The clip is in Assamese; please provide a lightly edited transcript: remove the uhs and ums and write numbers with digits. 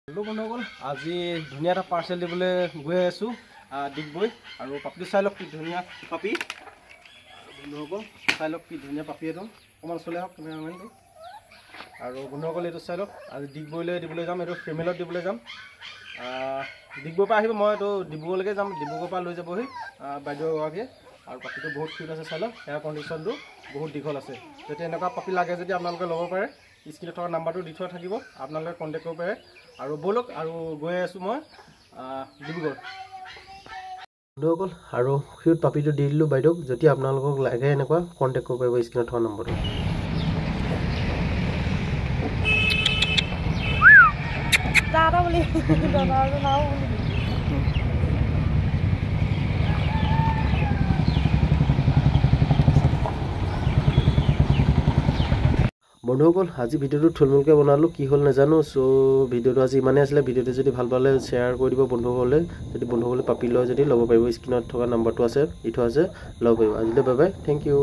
হেল্ল' বন্ধুসকল, আজি ধুনীয়া এটা পাৰ্চেল দিবলৈ গৈ আছোঁ ডিগবৈ। আৰু পাপিটো চাই লওক, কি ধুনীয়া পাপি। বন্ধুসকল চাই লওক, কি ধুনীয়া পাপি এইটো। অকণমান ওচৰলৈ আহক কেমেৰামেনটো। আৰু বন্ধুসকল এইটো চাই লওক, আজি ডিগবৈলৈ দিবলৈ যাম, এইটো ফিমেলত দিবলৈ যাম। ডিগবৈৰ পৰা আহিব, মই এইটো ডিব্ৰুগড়লৈকে যাম, ডিব্ৰুগড়ৰ পৰা লৈ যাবহি বাইদেউ এগৰাকীয়ে। আৰু পাপিটো বহুত কিউট আছে, চাই লওক, হেয়াৰ কণ্ডিশ্যনটো বহুত দীঘল আছে। যদি এনেকুৱা পাপি লাগে যদি আপোনালোকে ল'ব পাৰে, স্ক্ৰীণত থকা নাম্বাৰটো দি থোৱা থাকিব, আপোনালোকে কণ্টেক্ট কৰিব পাৰে। আৰু ব'লক, আৰু গৈ আছোঁ মই ডিব্ৰুগড়। বন্ধুসকল আৰু কিউট পাপিটো দি দিলোঁ বাইদেউক। যদি আপোনালোকক লাগে এনেকুৱা, কণ্টেক্ট কৰিব পাৰিব স্ক্ৰীণত থকা নম্বৰটো। দাদা বুলি, দাদা আৰু নাও বুলি। বন্ধুসকল আজি ভিডিঅ'টো থুলমূলকৈ বনালোঁ, কি হ'ল নাজানো। চ' ভিডিঅ'টো আজি ইমানেই আছিলে। ভিডিঅ'টো যদি ভাল পালে শ্বেয়াৰ কৰি দিব বন্ধুসকলে। যদি বন্ধুসকলে পাপি লয় যদি ল'ব পাৰিব, স্ক্ৰীণত থকা নাম্বাৰটো আছে, দি থোৱা আছে, ল'ব পাৰিব। আজিলৈ বাই বাই, thank U.